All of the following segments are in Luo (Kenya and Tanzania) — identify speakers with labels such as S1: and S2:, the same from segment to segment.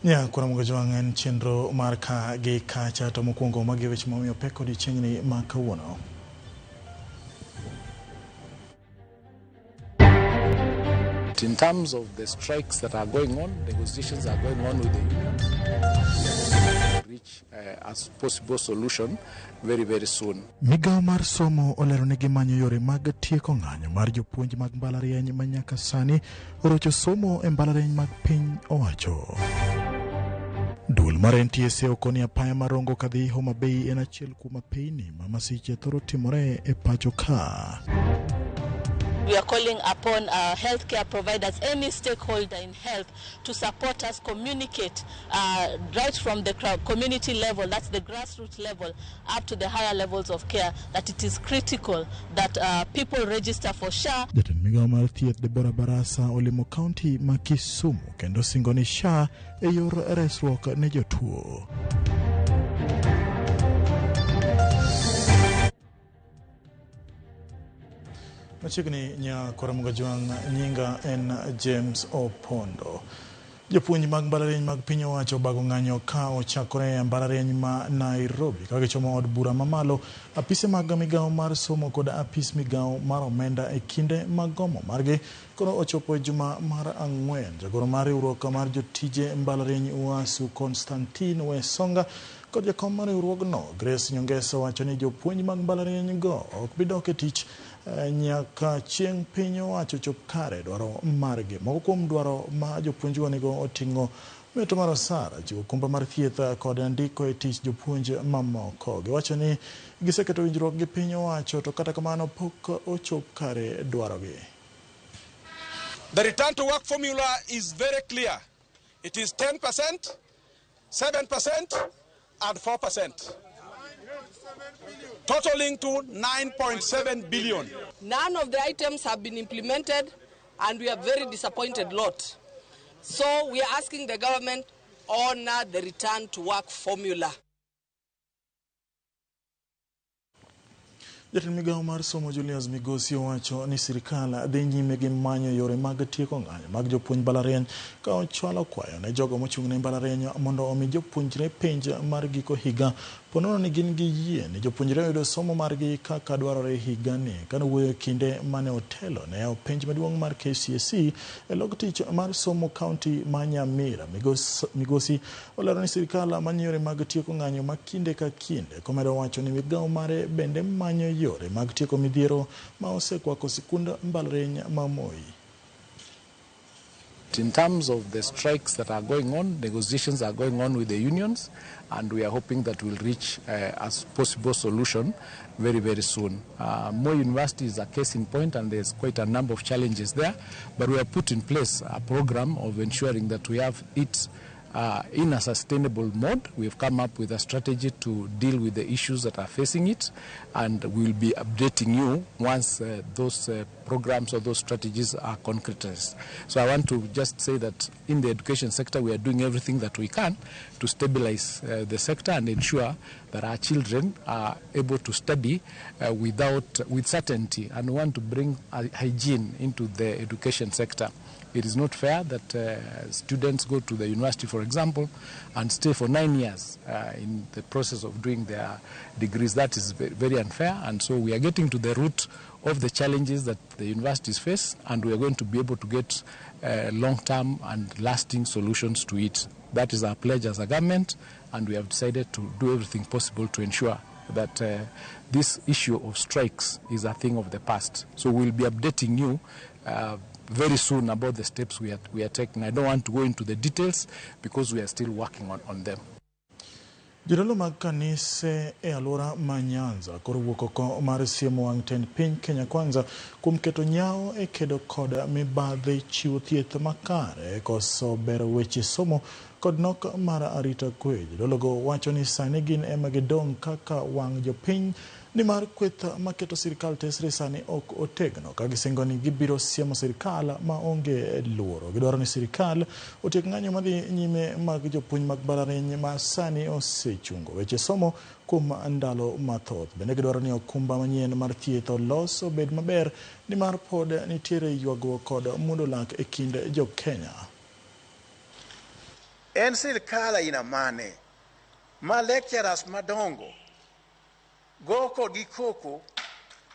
S1: Nya Kwara Jwang' en chenro mar ka gi kacha to mokwongo magi weche momiyo pek odiechieng'ni ma kawuono.
S2: In terms of the strikes that are going on, negotiations are going on with the unions. Reach a possible solution very, very soon.
S1: Migawo mar somo olero ni gimanyo yore mag tieko ng'anyo mar jopuonj mag mbalariany ma nyaka sani orocho somo e mbalariany mag piny owacho. Duol mar NTSA okoni apaya mar Rongo kadhi Homa Bay en achiel kuom apeyni ma masiche thoro timore e pacho ka.
S3: We are calling upon healthcare providers, any stakeholder in health, to support us communicate right from the community level, that's the grassroots level, up to the higher levels of care, that it is critical that people register for SHA.
S1: Jatend migawo mar thieth Deborah Barasa olimo kaunti ma Kisumu kendo singo ni SHA e yor resruok ne jotuo. Machiegni nya Kwaramoga Jwang', nyinga en James Opondo. Jopuonj mag mbalariany mag piny owacho obago ng'anyo ka ochakore e mbalariany ma Nairobi ka gichomo od bura mamalo, apise mag migawo mar somo kod apis migawo mar omenda e kinde mag gomo margi koro ochopo e juma mar ang'wen. Jagoro mar riwruok mar jotije mbalariany UASU Constantine Wesonga kod jakom mar riwruogno Grace Nyongesa wacho ni jopuonj mag mbalariany go ok bi dok e tich nyaka chieng' piny owacho chop kare dwaro margi. Moko kuom dwaro ma jopuonjgo nigo oting'o meto mar osara, chiwo okumba mar thieth kod ndiko e tich jopuonj mamoko. Giwacho ni giseketo winjruok gi piny owacho to kata kamano pok ochop kare dwarogi.
S4: The return to work formula is very clear. It is 10%, 7%, and 4%, totaling to 9.7 billion.
S5: None of the items have been implemented, and we are very disappointed lot. So we are asking the government honor the return to work formula.
S1: Jatend migawo mar somo Julius Migosi owacho ni sirikal dhi nyime gi manyo yore mag tieko ng'anyo mag jopuonj mbalariany ka ochwalo kwayo ne jogo mochung' ne mbalariany mondo omi jopuonjre penj mar giko higa ponono ni gin gi yie ni jopuonjre oyudo somo margi kaka dwarore higani. Kane owuoyo e kinde mane otelo ne yawo penj maduong' mar KCSE e log tich mar somo kaunti ma Nyamira, Migosi olero ni sirikal manyo yore mag tieko ng'anyo ma kinde ka kinde, komedo wacho ni migawo mare bende manyo yore mag tieko midhiero ma osekwako sikund mbalariany ma Moi.
S2: In terms of the strikes that are going on, negotiations are going on with the unions, and we are hoping that we'll reach a possible solution very, very soon. Moi University is a case in point, and there's quite a number of challenges there, but we have put in place a program of ensuring that we have it in a sustainable mode. We have come up with a strategy to deal with the issues that are facing it, and we'll be updating you once those programs or those strategies are concretized. So I want to just say that in the education sector, we are doing everything that we can to stabilize the sector and ensure that our children are able to study with certainty, and we want to bring hygiene into the education sector. It is not fair that students go to the university, for example, and stay for 9 years in the process of doing their degrees. That is very unfair, and so we are getting to the root of the challenges that the universities face, and we are going to be able to get long-term and lasting solutions to it. That is our pledge as a government, and we have decided to do everything possible to ensure that this issue of strikes is a thing of the past. So we'll be updating you very soon about the steps we are taking. I don't want to go into the details because we are still working on them.
S1: Jodolo mag kanise e alwora ma Nyanza koro wuok oko mar siemo wang' tend piny Kenya Kwanza kuom keto nyawo e kedo kod mibadhi, chiwo thieth makare, koso bero weche somo kod nok mar arita kwe. Jodologo wacho ni sani gin ema gidong' kaka wang' jopiny nimar kweth maketo sirikal tesre sani ok otegno, ka gisingo ni gibiro siemo sirikal ma onge luoro. Gidwaro ni sirikal otiek ng'anyo madhi nyime mag jopuonj mag mbalariany ma sani osechungo weche somo kuom ndalo mathoth. Bende gidwaro ni okumba manyien mar thieth olos obed maber nimar pod nitiere ywagruok kod muodo lak e kind jo Kenya.
S6: En sirkal aina mane ma lecturers madongo go kodgi koko,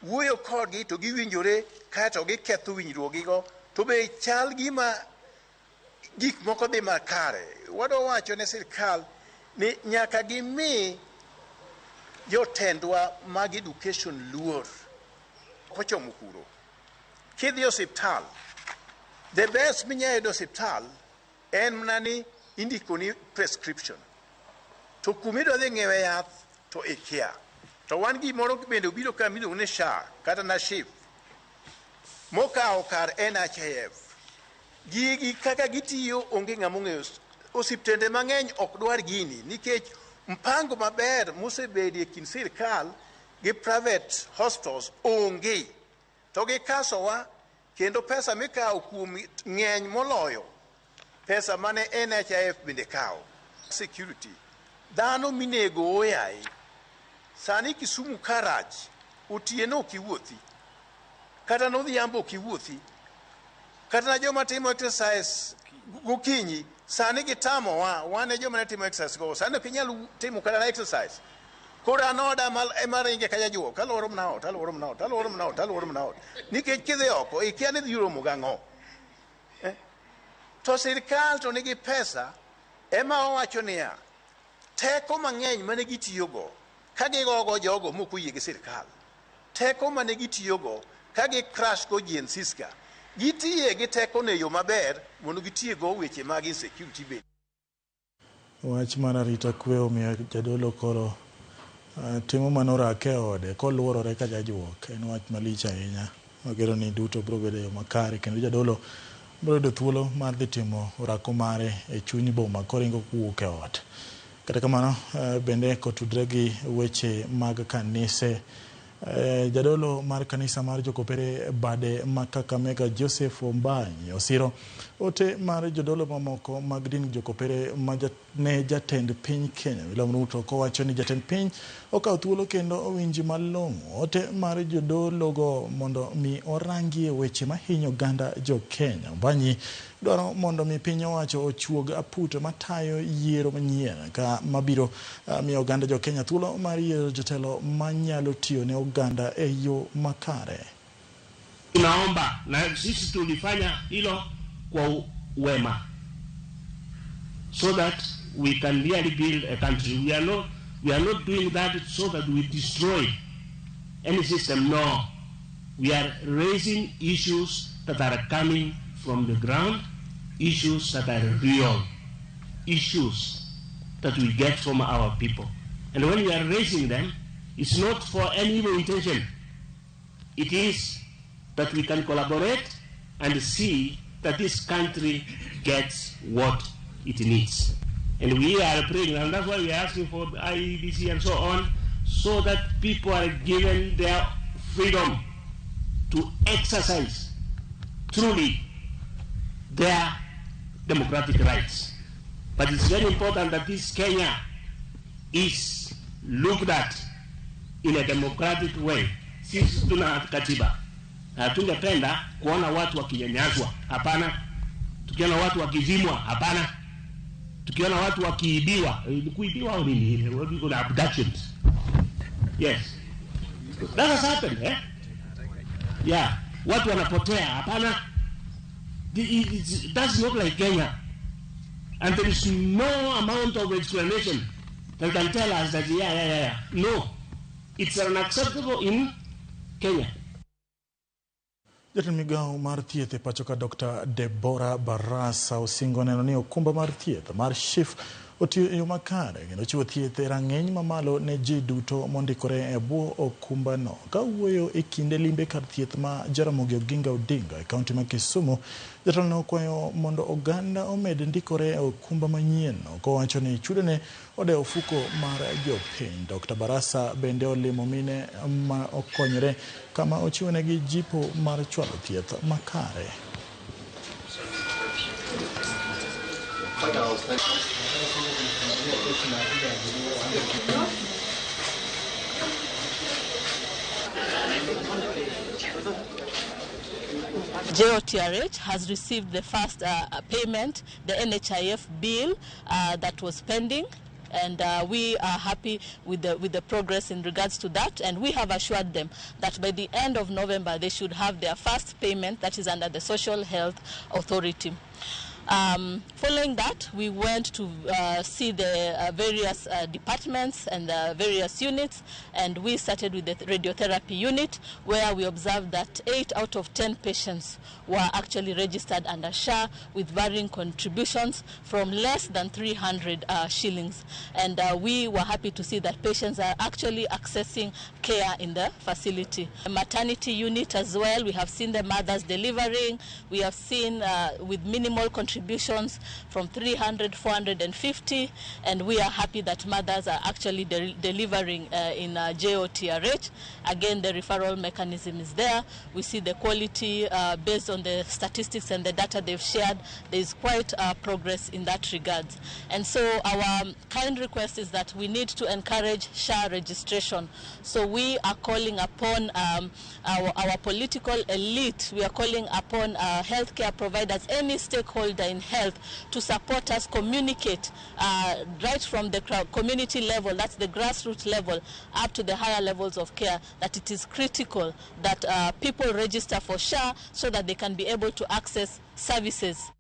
S6: wuoyo kodgi to giwinjore kaeto giketho winjruokgigo, to be chal gima gik moko dhi makare. Wadwa wacho ne sirkal ni nyaka gimi jotendwa mag education luor kochomo kuro. Kidhi e osiptal, the best minyalo yudo e osiptal en mana ni indikoni prescription. To kumidwa dhi ng'iewe yath to ikia. To wan gimoro bende obiro ka miluongo ni SHA kata na SHIF mokawo kar NHIF. Gigi kaka gitiyo onge ng'ama ong'eyo. Osiptende mang'eny ok dwar gini nikech mpango maber mosebedie e kind sirkal gi private hospitals onge. To gikasowa kendo pesa mikawo kuom ng'eny moloyo pesa mane NHIF bende kawo. Security. Dhano minego oyaye. Sani Kisumu ka rach, otieno ok iwuothi. Kata nodhiambo ok iwuothi. Kata na joma timo exercise gokinyi, sani gitamowa, wan e joma ne timo exercise go. Sani ok inyal timo kata na exercise. Koro an oda ema ringe ka jajuok, aluoro mana ot, aluoro mana ot, aluoro mana ot, aluoro mana ot. Nikech kidhi oko, ikia ni idhi romo gang'o. To sirkal to nigi pesa, ema owacho niya, teko mang'eny mane gitiyogo ka gigogo jogo mok oyie gi sirkal, teko mane gitiyogo ka gi crash go Gen Zs ka, gitiye gi teko no e yo maber mondo gitiego weche mag insecurity bende.
S1: Wach mar arita kwe omiyo jadolo koro timo mana orako e ode koluorore ka jajuok. En wach malich ahinya. Wageno ni duto biro bedo e yo makare kendo jadolo biro yudo thuolo mar dhi timo orako mare e chuny boma koringo kowuok e ot. Kata kamano bende kotudre gi weche mag kanise, jadolo mar kanisa mar Jokopere bade ma Kakamega Joseph Ombanyi osiro ote mar jodolo mamoko mag din Jokopere ma ne jatend piny Kenya William Ruto kowacho ni jatend piny okawo thuolo kendo owinji malong'o ote mar jodologo mondo mi orangie weche mahinyo oganda jo Kenya. Ombanyi dwaro mondo mi piny owacho ochuog aput matayo yiero manyien ka mabiro miyo oganda jo Kenya thuolo mar yiero jotelo manyalo tiyo ne oganda e yo makare.
S7: Tunaomba na sisi tulifanya hilo kwa wema so that we can really build a country. We are not doing that so that we destroy any system. No, we are raising issues that are coming from the ground, issues that are real, issues that we get from our people. And when we are raising them, it's not for any evil intention. It is that we can collaborate and see that this country gets what it needs. And we are praying, and that's why we are asking for IEBC and so on, so that people are given their freedom to exercise truly their democratic rights. But it's very important that this Kenya is looked at in a democratic way. Sisi tuna katiba, hatungependa kuona watu wakinyanyaswa, hapana. Tukiona watu wakizimwa, hapana. Tukiona watu wakiibiwa, kuibiwa au nini, what we call abductions. Yes, that has happened, eh? Yeah, watu wanapotea, hapana. That's not like Kenya. And there is no amount of explanation that can tell us that, yeah. No, it's unacceptable in Kenya.
S1: Jatend migawo mar thieth e pacho ka Dr. Deborah Barasa osingo neno ni okumba mar thieth mar SHIF otiyo e yo makare kendo chiwo thieth e rang'iny mamalo ne ji duto mondikore e bwo okumbano. Ka wuoyo e kinde limbe kar thieth ma Jaramogi Oginga Odinga e kaunti ma Kisumu, jatelono okwayo mondo oganda omed ndikore e okumba manyien kowacho ni chudone odewo ofuko mar jopiny. Dr. Barasa bende olimo mine ma okonyore kama ochiwonegi jipo mar chwalo thieth makare.
S3: JOTRH has received the first payment, the NHIF bill that was pending, and we are happy with the progress in regards to that. And we have assured them that by the end of November they should have their first payment, that is under the Social Health Authority. Following that, we went to see the various departments and the various units, and we started with the radiotherapy unit, where we observed that 8 out of 10 patients were actually registered under SHA with varying contributions from less than 300 shillings. And we were happy to see that patients are actually accessing care in the facility. The maternity unit as well, we have seen the mothers delivering. We have seen with minimal contributions from 300, 450, and we are happy that mothers are actually delivering in JOTRH. Again, the referral mechanism is there. We see the quality based on the statistics and the data they've shared. There is quite progress in that regard. And so our kind request is that we need to encourage SHA registration. So we are calling upon our political elite, we are calling upon healthcare providers, any stakeholder in health, to support us communicate right from the community level, that's the grassroots level, up to the higher levels of care, that it is critical that people register for SHA so that they can be able to access services.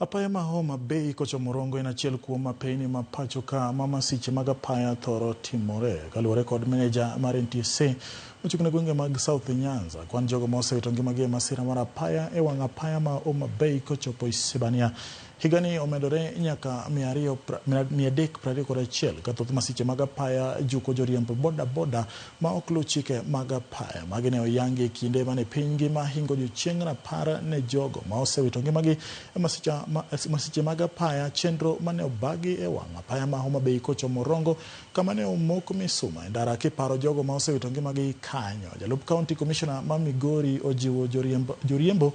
S1: Apaya ma Homa Bay kochomo Rongo en achiel kuom apeyni ma pacho ka ma masiche mag apaya thoro timore. Kaluwore kod meneja mar NTSA mochung' ne gwenge mag South Nyanza, kwan jogo ma osewito ngimagi e masira mar apaya e wang' apaya ma Homa Bay kochopo Isebania higani omedore nyaka 321, ka thoth masiche mag apaya juko joriemb boda boda ma ok luw chike mag apaya. Magi ne oyangi e kinde mane piny ngima hingo odiochieng' rapar ne jogo ma osewito ngimagi e masiche mag apaya. Chenro mane obagi e wang' apaya ma Homa Bay kochomo Rongo, kama ne omok misuma e ndara kiparo jogo ma osewito ngimagi kanyo. Jalup County Commissioner ma Migori ojiwo joriembo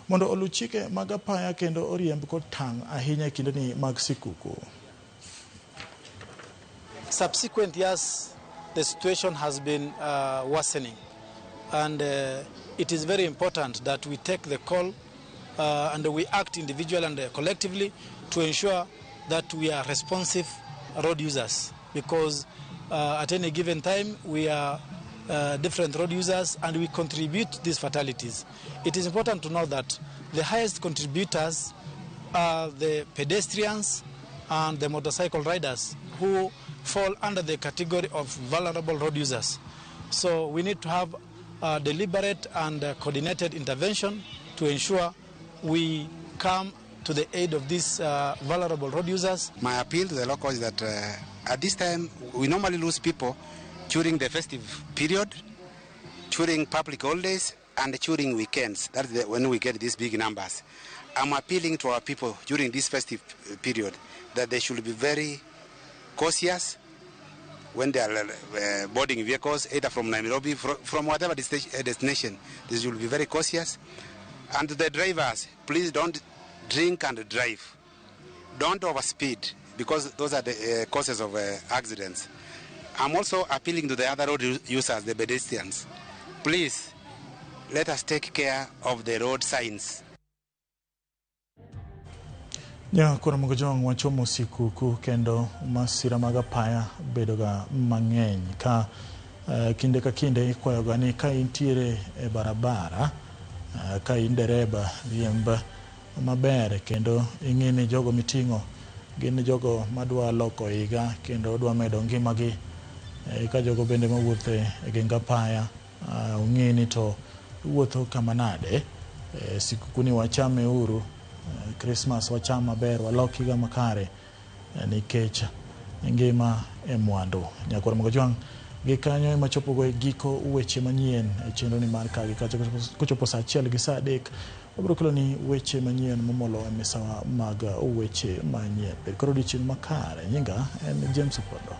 S1: mondo oluw chike mag apaya kendo oriemb kotang' ahinya e kindeni mag sikuku.
S8: Subsequent years, the situation has been worsening, and it is very important that we take the call and we act individually and collectively to ensure that we are responsive road users, because at any given time we are different road users and we contribute to these fatalities. It is important to know that the highest contributors are the pedestrians and the motorcycle riders, who fall under the category of vulnerable road users. So we need to have a deliberate and coordinated intervention to ensure we come to the aid of these vulnerable road users.
S9: My appeal to the locals is that at this time we normally lose people during the festive period, during public holidays, and during weekends. That's when we get these big numbers. I'm appealing to our people during this festive period that they should be very cautious when they are boarding vehicles, either from Nairobi, from whatever destination. They should be very cautious. And to the drivers, please don't drink and drive. Don't overspeed, because those are the causes of accidents. I'm also appealing to the other road users, the pedestrians. Please, let us take care of the road signs.
S1: Nyakoro Mugojong, wachomo sikuku kendo masira mag apaya bedoga mang'eny ka kinde ka kinde ikwayoga ni ka intiere e barabara, ka in dereba, riemb maber kendo ing'e ni jogo miting'o gin jogo madwa loko higa kendo dwa medo ngimagi, ka jogo bende mawuotho e geng apaya ong'e ni to wuotho kama nade. Sikuku ni wachame uru, Christmas wacham maber, walok higa makare, nikech ngima e mwandu. Nyakwar Mugojwang', gi kanyo ema chopogo e giko weche manyien e chenro ni mar kagi kacha. Kochopo saa 1 gi saa 3, wabiro keloni weche manyien momolo e misawa mag weche manyien. Bed kod odiochieng' makare. Nyinga en James Opondo.